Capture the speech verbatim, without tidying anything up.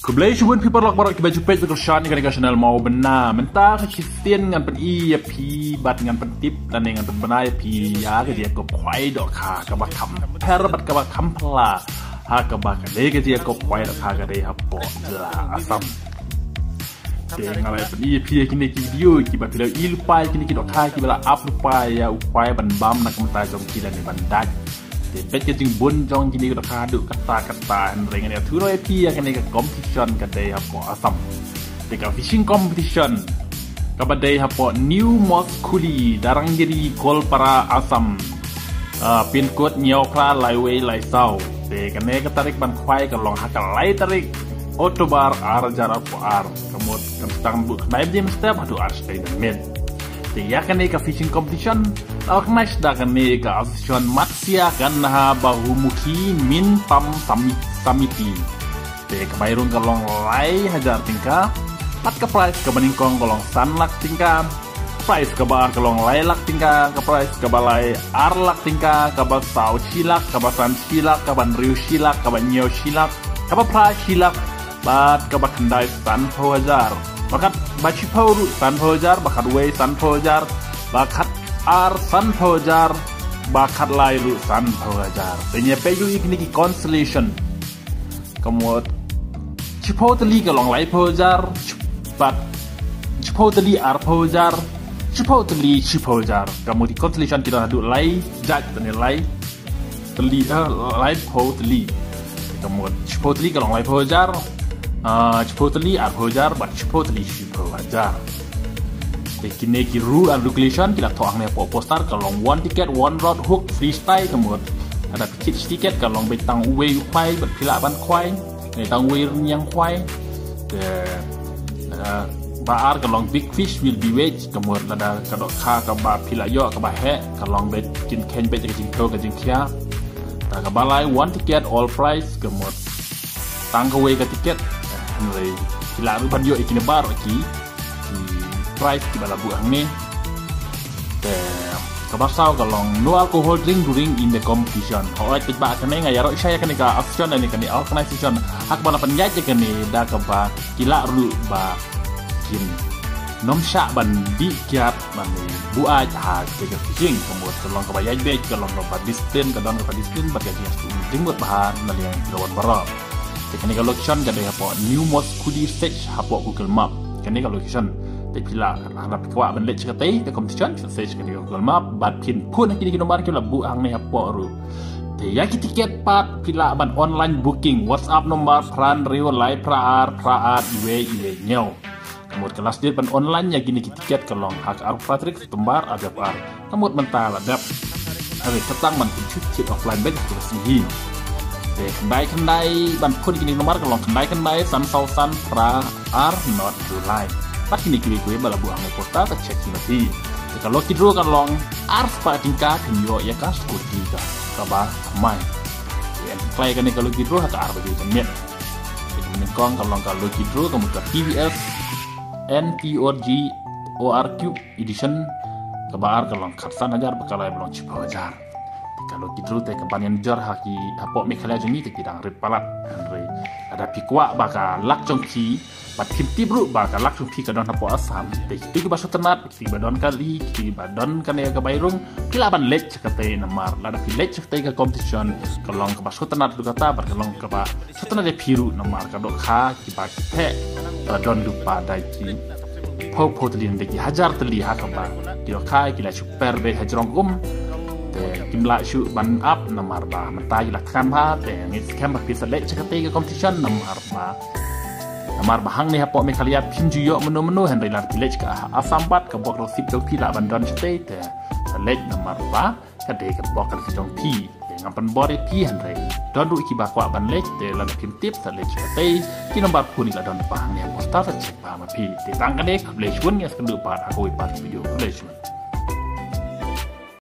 Khublei shibun phi paralok baroh kiba ju peit bad kyrshan ïa kane ka channel Mawbynna. Mynta ka shisien ngan pyni ïa phi bad ngan pyntip lane ngan pynbna ïa phi ïa ka jingïakob khwai dohkha kaba kham pher bad kaba kham phylla ha kaba ka dei ka jingïakob khwai dohkha ka dei hapoh jylla Assam. Te nga la pyni ïa phi ïa kine ki video kiba phi la ïohi lypa ïa kine ki dohkha kiba la ap lypa ïa u khwai ban bam na ka bynta jong ki lane ban dait. Te peit ka jingbun jong kine ki dohkha haduh katta katta, hynrei ngan ïathuh noh ïa phi ïa kane ka competition ka dei hapoh Assam. Te ka fishing competition kaba dei hapoh New Moskhuli, Darangiri, Goalpara, Assam. Ah, pin code hynñiew phra lai wei lai saw. Te kane ka tarik ban khwai ka long ha ka lai tarik October ar hajar arphew ar. Ka mut kan sdang buh khyndai baje mynstep haduh ar shiteng mynmiet. Te ïa kane ka fishing competition la organize da kane ka Association Matsya Ganha Bahumukhi Minpam Sami-, Samiti. Te ka bai rung ka long lai hajar tyngka. Bad ka prize kaba nyngkong ka long san lak tyngka. Prize kaba ar ka long lai lak tyngka, ka prize kaba lai ar lak tyngka, kaba saw shi lak, kaba san shi lak, kaba hynriew shi lak, kaba hynñiew shi lak, kaba phra shi lak, bad kaba khyndai sanphew hajar. Ba khat, ba shiphew ruh sanphew hajar, ba khatwei sanphew hajar, ba khatar sanphew hajar, ba khatlai ruh sanphew hajar. Te ngin ïa peit ruh ïa kine ki consolation. Ka mut shiphew tylli ka long laiphew hajar, bad shiphew tylli arphew hajar, shiphew tylli shiphew hajar. Ka mut ki consolation ki don haduh lai jait, lane lai tylli, eh, laiphew tylli. Ka mut shiphew tylli ka long laiphew hajar, ah, shiphew tylli arphew hajar, bad shiphew tylli shiphew hajar. Te kine ki rule and regulation ki la thoh hangne hapoh poster, ka long one ticket, one rod, hook, freestyle. Ka mut lada phi thied shi ticket ka long beit tang uwei u khwai bad phi lah ban khwai, ne tang uwei u rynïeng khwai. Te, eh, ba ar ka long big fish will be weighed. Ka mut lada ka dohkha kaba phi lah ïoh kaba heh ka long beit, kin kheiñ beit ka jingthew ka jingkhia. Te kaba lai one ticket all prize, ka mut tang kawei ka ticket. Hynrei phi lah ruh ban ïoh ïa kine baroh ki, ki prize kiba la buh hangne. Te kaba saw ka long no alcohol drink during in the competition. Hooid, peit ba kane nga ïaroh shai ïa kane ka option lane kane organization ha kaba la pynïaid ïa kane da kaba ki lah ruh ba kin nym shah ban dih kiad lane buaid ha kane ka fishing. Ka mut ka long kaba ïaid beit, ka long kaba discipline, ka don kaba discipline bad ka jingïasyrdoh jingmut bha na liang ki nongwan baroh. Te kane ka location ka dei hapoh New Moskhuli, search hapoh Google Map. Kane ka location. Te phi lah, lada phi kwah ban leit sha katei ka competition, phin search kane ka Google Map bad phin phone ha kine ki number kiba la buh hangne hapoh ruh. Te ïa ki ticket pat phi lah ban online booking, WhatsApp number phra hynriew lai phra ar phra ar iwei iwei hynñiew. Ka mut ka last date ban online ïa kine ki ticket ka long ha ka arphew phra tarik September arphew ar. Ka mut mynta la dep. Hynrei kyrpang ban pynshit shit offline beit ha kaba sngewbha. Te khyndai khyndai ban phone kine ki number ka long khyndai khyndai san saw san phra ar nod two lai. Bad kine kiwei kiwei ba la buh hangne ha poster, ka check sngewbha. Te ka lucky draw ka long ar spah tyngka, phin ïoh ïa ka scooty ka kaba thymmai. Te phin khlei kane ka lucky draw ha ka ar baje janmiet. Te ka nyngkong ka long ka lucky draw ka mut ka T V S N T O R G O R Q edition, kaba ar ka long khatsan hajar, bad ka lai ka long shiphew hajar. Te ka lucky draw te ka ban ïanujor ha ki hapoh Meghalaya jong ngi te ki dang rit palat. Hynrei lada phi kwah ba ka luck jong phi, bad phim tip ruh ba ka luck jong phi ka don hapoh Assam, te kito kiba sngewtynnat, kito kiba don kali, kito kiba don kane ka bai rung, phi lah ban leit sha katei namar lada phi leit sha katei ka competition ka long kaba sngewtynnat ruh kata bad ka long kaba sngewtynnat ïa phi ruh namar ka dohkha kiba ki theh ka la don lypa da ki phew phew tylli ne da ki hajar tylli ha kaba ki dohkha ki la shu per beit ha jrong um. Te kim lah shuh ban ap namar ba mynta ki la thngan bha. Te ngeit skhem ba phin sa leit sha katei ka competition namar ba, namar ba hangne hapoh Meghalaya phim ju ïoh mynno mynno, hynrei lada phi leit sha ka Assam pat ka bok receipt jong phi lah ban don shatei. Te sa leit namar ba ka dei ka bok ka jong phi. Te ngam pynbor ïa phi, hynrei don ruh kiba kwah ban leit, te lada phim tip sa leit sha katei. Ki number phone ki la don pat hangne ha poster, sa check bha ma phi. Te tang kane, khublei shibun, ngin sa ïakynduh pat ha kawei pat ka video. Khublei shibun.